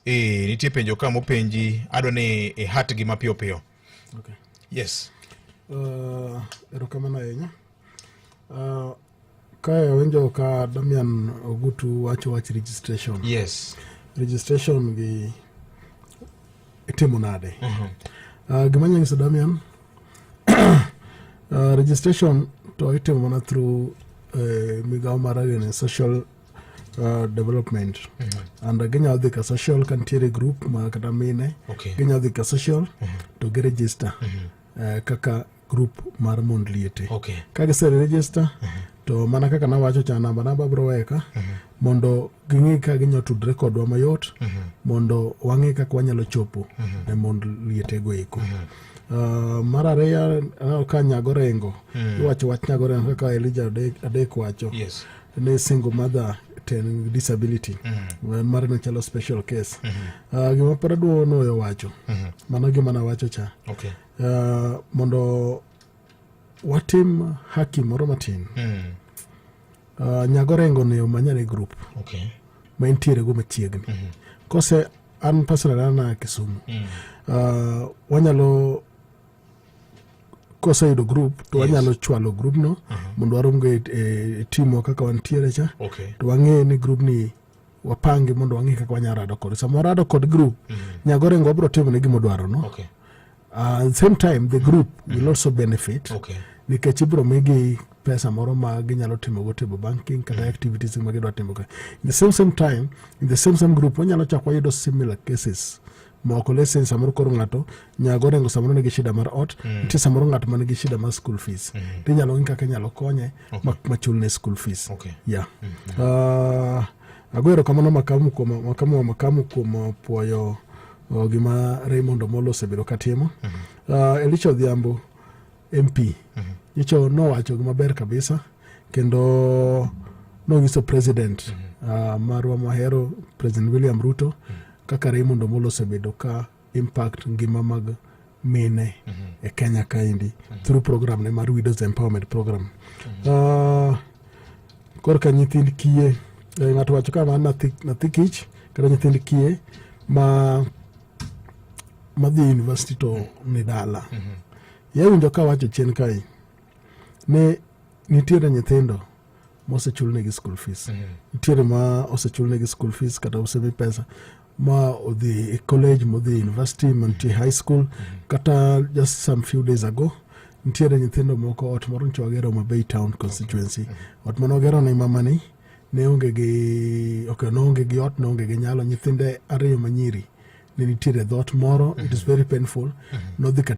Nitie penjo ka mopenji, adwa ni ihatgi mapiyo piyo. Okay. Yes. Erokamano ahinya. Kae awinjo ka Damian Ogutu wacho wach registration. Registration gi itimo nade? Gima anyalo nyiso Damian, registration to itimo mana through migawo mar agene social development and ginyalo dhi ka social ka nitiere group ma kata mine ginyalo dhi ka social to gi register kaka group mar mond liete. Ka gise register to mana kaka nawacho cha, namba bro weka mondo ging'e ka ginyalo tudre kodwa mayot mondo wang'e kaka wanyalo chopo ne mond liete go eko. Mar ariyo, aneno ka Nyagorengo iwacho wach Nyagorengo kaka Elijah Adek wacho ni single mother ten disability mare ne chalo special case. Gima pod adwa nuoyo wacho mano gima nawacho cha mondo watim haki moro matin. Nyagorengo ne omanyane group ma entiere go machiegni. Kose an personally an a Kisumu. Wanyalo koseyudo group to wanyalo chwalo group no mondo warom go e team kaka wantiere cha to wang'e ni group ni wapangi mondo wang'e kaka wanyalo rado kode. Sama warado kod group, Nyagorengo wabiro timo ne gima odwaro no. Same time the group will also benefit nikech ibiro migi pesa moro ma ginyalo timo go table banking kata activities ma gidwa timo ka. In the same same time, in the same same group, wanyalo chako wayudo similar cases moko. Let's say samoro koro ng'ato Nyagorengo samoro nigi shida mar ot, nitie samoro ng'at ma nigi shida mar school fees, tinyalo ng'i kaka inyalo konye ma chulne school fees. Yeah. Ago erokamano makamu wa makamu kuom puoyo gima Raymond Omolo osebedo katimo. Elisha Odhiambo MP nyicho nowacho gima ber kabisa kendo nonyiso president marwa mwahero, President William Ruto, kaka Raymond Omolo osebedo ka impact ngima mag mine e Kenya kaendi through program ne mar Widows Empowerment Program. Korka nyithind kiye, ng'ato wacho ka man nathi kich kata nyithind kiye ma madhi university to ni dala. Yawinjo ka wacho chien kae ni nitiere nyithindo mosechulnegi school fees, nitiere ma osechulnegi school fees kata osemi pesa ma odhi e college, modhi e university, mantie high school. Kata just some few days ago nitiere nyithindo moko, ot moro ncho wagero Homa Bay Town constituency, ot mane wagero ne mamani ne onge gi, okay, noonge gi ot, noonge gi nyalo, nyithinde ariyo manyiri ne nitiere e dhot moro. It is very painful. Nodhi ka